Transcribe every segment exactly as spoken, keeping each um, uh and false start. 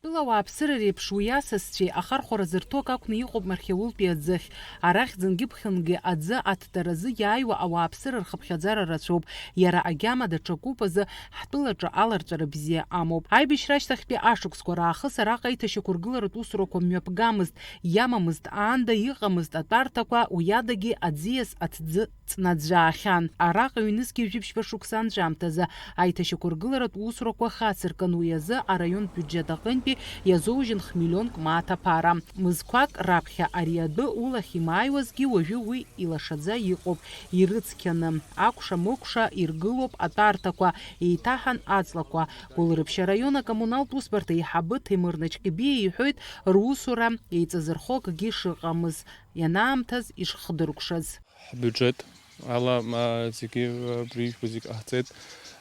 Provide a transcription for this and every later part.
Тәыла ауааԥсыра реиԥш уи асасцәеи ахархәара зырҭо акы акәны иҟоуп Мархьаултәи аӡыхь. Арахь ӡынгьы-ԥхьынгьы аӡы аҭдаразы иааиуа ауааԥсыра рхыԥхьаӡара рацәоуп. Иара агьама даҽакуп азы ҳтәылаҿы аларҵәара бзиа амоуп. Аибашьра ашьҭахьтәи ашықәсқәа раахыс араҟа аиҭашьақәыргыларатә усурақәа мҩаԥгамызт, иамамызт, аанда иҟамызт атәарҭақәа, уи адагьы аӡиас аҭӡы ҵнаӡәӡәаахьан. Араҟа ҩнызқьи жәибжьба шықәса анҵәамҭазы аиҭашьақәыргыларатә усурақәа хацыркын, уи азы араион биуџьет аҟынтәи иазоужьын хмиллионк мааҭ аԥара. Мызқәак раԥхьа ари адәы улахь имааиуазгьы уажәы уи илашаӡа иҟоуп, ирыцқьаны, акәша-мыкәша иргылоуп атәарҭақәа, еиҭаҳан аҵлақәа. Гәылрыԥшь араион акоммуналтә усбарҭа аиҳабы Ҭемыр Наҷҟьебиа иҳәоит, русура еиҵазырхо акгьы шыҟамыз, ианаамҭаз ишхдыркәшаз. Ҳбиуџьет ала, а, зегьы, а, абри ижәбо зегь ҟаҳҵеит.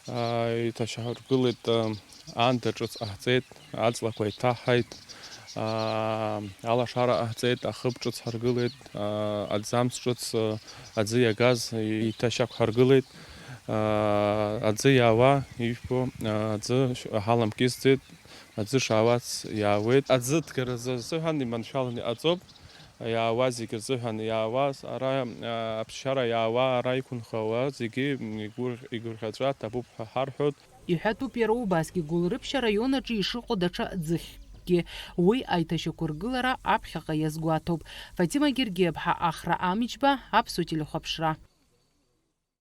А, еиҭашьақәыргылеит, а, аанда ҿыц ҟаҳҵеит, аҵлақәа еиҭаҳаит, а, алашара ҟаҳҵеит, ахыб ҿыц ҳаргылеит, а, аӡамц ҿыц, а, аӡы иагаз еиҭашьақәҳаргылеит, а, аӡы иаауа, ижәбо, а, аӡы ш-, ҳаламкьысӡеит, аӡы шаауац иаауеит. Аӡы ҭгаразы азыҳәан иманшәаланы иҟаҵоуп. Иаауа зегь рзыҳәан иаауаз, ара, а, аԥсшьара иаауа, ара иқәынхауа зегьы игәырӷ-, игәырӷьаҵәа ҭабуп ҳәа ҳарҳәоит. Иҳәатәуп иара убасгьы Гәылрыԥшь араион аҿы ишыҟоу даҽа ӡыхьгьы. Уи аиҭашьақәыргылара аԥхьаҟа иазгәаҭоуп. Фатима Гергиаԥҳа, Ахра Амичба, Аԥсуа телехәаԥшра.